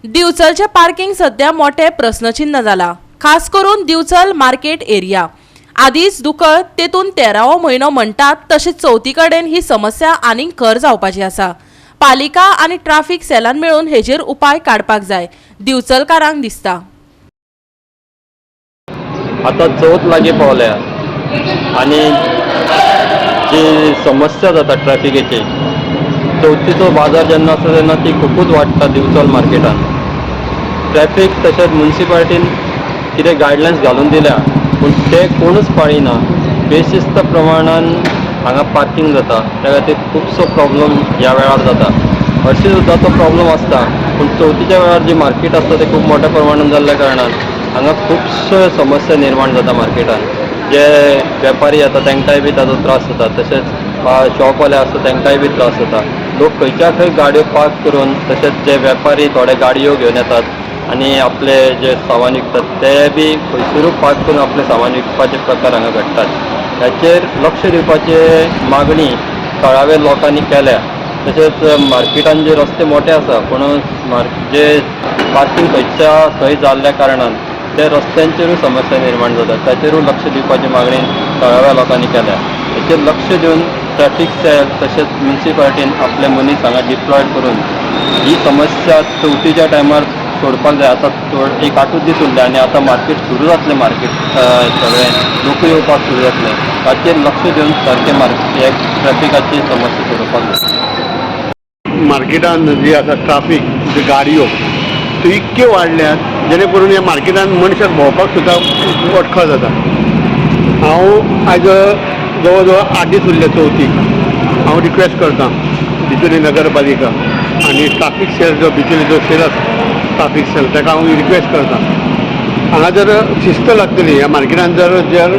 दिवचलचें parking सध्या मोठे प्रस्नचिन्न जाला, खास करून दिवचल मार्केट एरिया. आदींच दुकळ, तेतून 13वो म्हयनो म्हणटात तशें चवथी कडेन ही समस्या आनीक खर जावपाची आसा. पालिका आनी ट्राफीक सेलान मेळून हेजेर उपाय काडपाक जाय, दिवचलकारांक दिसता. आतां चवथ लागीं पावल्या आनी जी समस्या जाता ट्रॅफिकेची, चवथीचो बाजार जेन्ना आसता तेन्ना ती खुबूच वाडटा. दिवचल मार्केटान ट्रॅफीक तशेंच मुन्सिपालिटीन कितें गायडलायन्स घालून दिल्या, पूण ते कोणूच पाळिना. बेशिस्त प्रमाणान हांगा पार्कींग जाता. त्या खातीर खुबसो प्रॉब्लम ह्या वेळार जाता. हरशीं सुद्दां तो प्रॉब्लम आसता, पूण चवथीच्या वेळार जी मार्केट आसता ते खूब मोठ्या प्रमाणान जाल्ल्या कारणान हांगा खुबश्यो समस्या निर्माण जाता. मार्केटान जे वेपारी येता तांकांय बी ताजो त्रास जाता, तशेंच शॉपवाले आसता तांकांय बी त्रास जाता. लोक खंयच्या खंय गाडयो पार्क करून, तशेंच जे वेपारी थोडे गाडयो घेवन येतात आनी आपले जे सामान विकतात ते बी खंयसरूय पार्क करून आपलें सामान विकपाचे प्रकार हांगा घडटात. हाचेर लक्ष दिवपाचे मागणी थळाव्या लोकांनी केल्या. तशेंच मार्केटान जे रस्ते मोठे आसा, पूण जे पार्किंग खंयच्या थंय जाल्ल्या कारणान ते रस्त्यांचेरूय समस्या निर्माण जाता. ताचेरूय लक्ष दिवपाची मागणी थळाव्या लोकांनी केल्या. हेचेर लक्ष दिवन ट्रॅफीक सेल तशेंच मुन्सिपालिटीन आपले मनीस हांगा डिप्लॉय करून ही समस्या चवथीच्या टायमार सोडपाक जाय. आतां एक 8ूच दीस उरले आनी आतां मार्केट सुरू जातलें. मार्केट सगळें लोकूय येवपाक सुरू जातले. ताचेर लक्ष दिवन सारकें मार्केट ट्रॅफिकाची समस्या सोडोवपाक जाय. मार्केटान जी आसा ट्राफीक, जी गाडयो त्यो इतक्यो वाडल्यात जेणे करून ह्या मार्केटान मनशाक भोंवपाक सुद्दां अटखळ जाता. हांव आयज जवळ जवळ 8 दीस उरले चवथीक. हांव रिक्वेस्ट करता बिचोली नगरपालिका आनी ट्राफीक सेल, जो बिचोली जो सेल आसा ट्राफीक सेल, ताका हांव रिक्वेस्ट करता, हांगा जर शिस्त लागतली ह्या मार्केटान. जर जर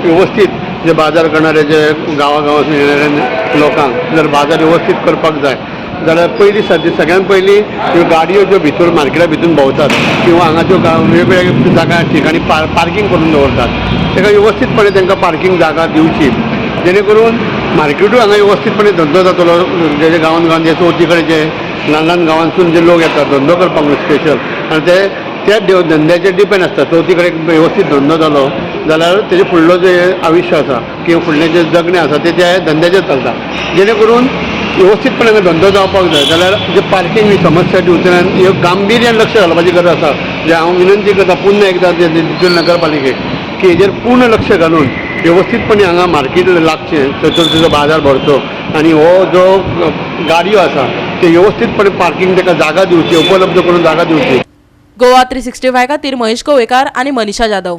व्यवस्थीत जे बाजार करणारे, जे गांवा गांवांतून येणारे लोकांक जर बाजार व्यवस्थीत करपाक जाय जाल्यार पयलीं सद्या सगळ्यात पयलीं ह्यो गाडयो ज्यो भितर मार्केटा भितून भोंवतात किंवा हांगा ज्यो वेगवेगळ्या जागा ठिकाणी पार्किंग करून दवरतात, ताका व्यवस्थीतपणे तांकां पार्किंग जागा दिवची, जेणे करून मार्केटूय हांगा व्यवस्थीतपणे धंदो जातलो. जे जे गांवान गांवान जे चवथी कडेन जे ल्हान ल्हान गांवांतसून जे लोक येतात धंदो करपाक म्हणून स्पेशल, आनी ते त्या धंद्याचेर डिपेंड आसता. चवथी कडेन व्यवस्थीत धंदो जालो जाल्यार तेजे फुडलो जे आयुश्य आसा किंवा फुडलें जें जगणें आसा तें त्या धंद्याचेर चलता. जेणे करून व्यवस्थीतपणे हांगा धंदो जावपाक जाय जाल्यार जे पार्किंग ही समस्या दिवचल्यान ह्यो गांभिर्यान लक्ष घालपाची गरज आसा. जे हांव विनंती करता पुन्हा एकदां जे दिवचल नगरपालिकेक की हेजेर पूर्ण लक्ष घालून व्यवस्थीतपणे हांगा मार्केट लागचें, चवथीचो बाजार भरचो आनी हो जो गाडयो आसा ते व्यवस्थीतपणे पार्किंग ताका जागा दिवची, उपलब्ध करून जागा दिवची. गोवा 365 खातीर महेश गोवेकार आनी मनीषा जाधव.